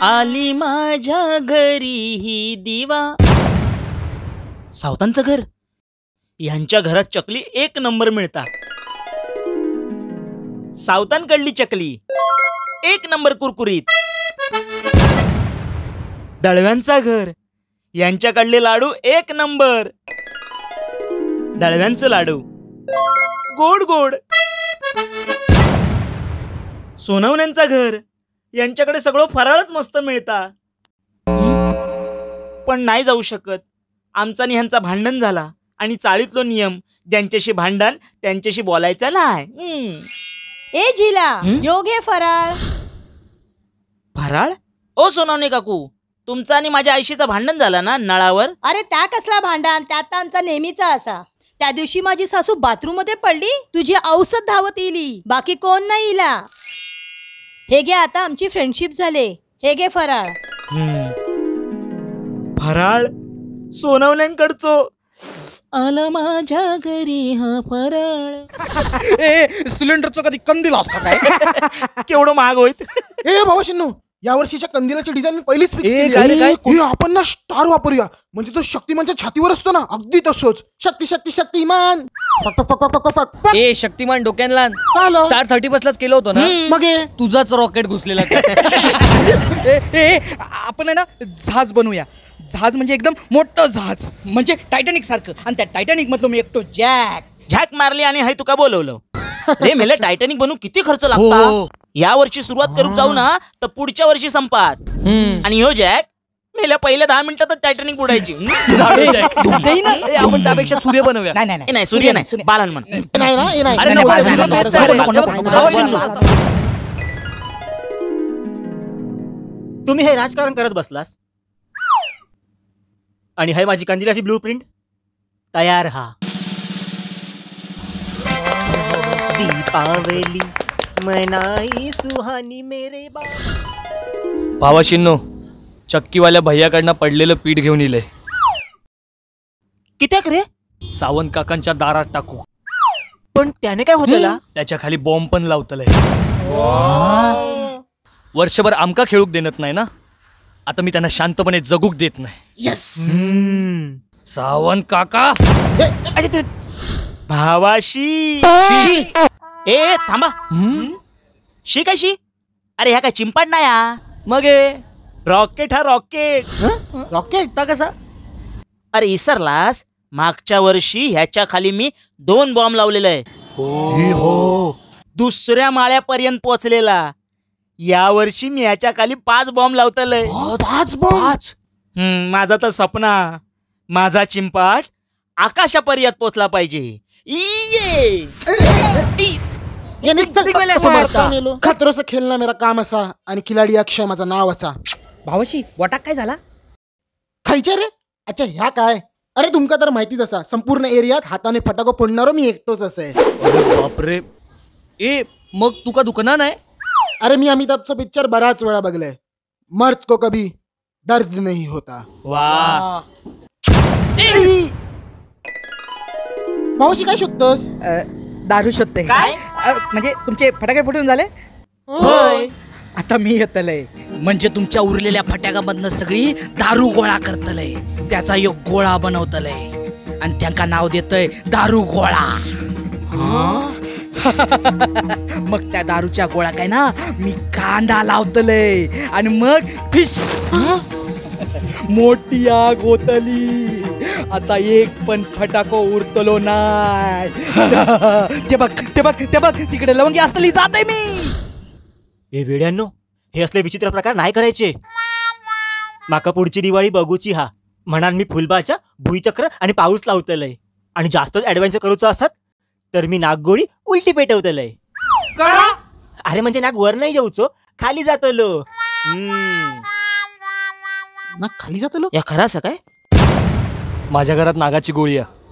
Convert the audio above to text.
आली माझ्या घरी ही दिवा. सावतांचं घर, यांच्या घरात चकली एक नंबर मिळतात. सावतांकडली चकली एक नंबर कुरकुरीत. दळव्यांचा घर, यांच्याकडले लाडू एक नंबर. दळव्यांचं लाडू गोड गोड. सोनवण्यांचा घर, यांच्याकडे सगळं फराळच मस्त मिळता. पण नाही जाऊ शकत, आमचा आणि ह्यांचा भांडण झाला आणि चाळीतलो नियम, ज्यांच्याशी भांडण त्यांच्याशी बोलायचं नाही. ए झिला, योगे फराळ. फराळ? ओ सोनवणे काकू, तुमचा आणि माझ्या आईशीचा भांडण झाला ना नळावर? अरे त्या कसला भांडण, त्यात आमचा नेहमीचा असा. त्या दिवशी माझी सासू बाथरूम मध्ये पडली, तुझी औषध धावत इली, बाकी कोण नाही इला. हे घे, आता आमची फ्रेंडशिप झाले. हे घे फराळ. फराळ सोनवण्यांकडचो आला माझ्या घरी हा फराळ. ए सिलेंडरचं कधी कंदील असता काय? केवढं महाग होईत. ए बाबा शिन्नू, या वर्षीच्या कंदिलाची डिझाईन मी पहिलीच फिक्स केली. आपण ना स्टार वापरूया, म्हणजे तो शक्तिमानच्या छातीवर असतो ना, अगदी तसंच. शक्ती शक्ती शक्तिमान. पक पक पक पक पक. ए शक्तिमान डोक्याला स्टार 30 लाच केलं होतं ना, मग तुझाच रॉकेट घुसलेला. ए ए आपण आहे ना जहाज बनवूया. जहाज म्हणजे एकदम मोठं जहाज, म्हणजे टायटॅनिक सारखं. आणि त्या टायटॅनिक मधलं मी एकटो जॅक. झॅक मारली आणि हाय तुका बोलवलं. रे मेले, टायटॅनिक बनवू किती खर्च लागता. या वर्षी सुरुवात करू जाऊ ना तर पुढच्या वर्षी संपात. आणि ह्यो जॅक मेल्या पहिल्या 10 मिनिटातच टायटॅनिक बुडायची. आपण त्यापेक्षा सूर्य बनवूया. नाही नाही, सूर्य नाही, बालन म्हण. तुम्ही हे राजकारण करत बसलास आणि हे माझी कंदिलाची ब्लू प्रिंट तयार. हा दीपावली मनाई सुहानी मेरे बाबा. भावाशिन्नो, चक्कीवाल्या भैयाकडनं पडलेलं पीठ घेऊन इले. कित्याक रे? सावंत काकांच्या दारात टाकू. पण त्याने काय होतं? त्याच्या खाली बॉम्ब पण लावतलंय. वर्षभर आमका खेळूक देत नाही ना, आता मी त्यांना शांतपणे जगूक देत नाही. सावंत काका. भावाशी. ए थांबा, शी काय शी? अरे ह्या काय चिंपाट नाही हा, मग रॉकेट. हा रॉकेट. रॉकेट कसा? अरे इसरलास, मागच्या वर्षी ह्याच्या खाली मी 2 बॉम्ब लावलेले आहे. हो, दुसऱ्या माळ्यापर्यंत पोहोचलेला. या वर्षी मी ह्याच्या खाली 5 बॉम्ब लावतलंय. 5 बॉम्ब? माझा तर सपना, माझा चिंपाट आकाशापर्यंत पोहोचला पाहिजे. खतरों से खेलना मेरा काम असा आणि खिलाडी अक्षय माझा नाव असा. भावशी बोटाक काय झाला? खायचे रे. अच्छा ह्या काय? अरे तुमका तर माहितीच असा, संपूर्ण एरियात हाताने फटाको फोडणारो मी एकटोच असे. अरे बापरे. ए मग तुका दुखना नाही? अरे मी अमिताभचा पिक्चर बराच वेळा बघलाय. मर्द को कभी दर्द नहीं होता. वा. भावशी काय शोधतोस? दारू शोधते. काय? म्हणजे तुमचे फटाके फुटून झाले? होय. आता मी येतलय, म्हणजे तुमच्या उरलेल्या फटाक्यामधनं सगळी दारू गोळा करतलय, त्याचा एक गोळा बनवतलय आणि त्यांका नाव देतय दारू गोळा. मग त्या दारूच्या गोळा काय ना मी कांदा लावतलय आणि मग फिश मोठी आग होतली. आता एक पण फटाको उरतलो नाही. ते बघ ते बघ ते बघ, तिकडे लवंगी असतली, जाते मी. हे वेड्यांनो, हे असले विचित्र प्रकार नाही करायचे. माका पुढची दिवाळी बघूची हा, म्हणान मी फुलबाच्या भुईचक्र आणि पाऊस लावतलय. आणि जास्तच ऍडव्हेंचर करूचं असत तर मी नागगोळी उलटी पेटवतलय. अरे म्हणजे नाग वर नाही जाऊचो, खाली जातलो. नाग खाली जातलो? या खरा असं काय? माझ्या घरात नागाची गोळी आहे.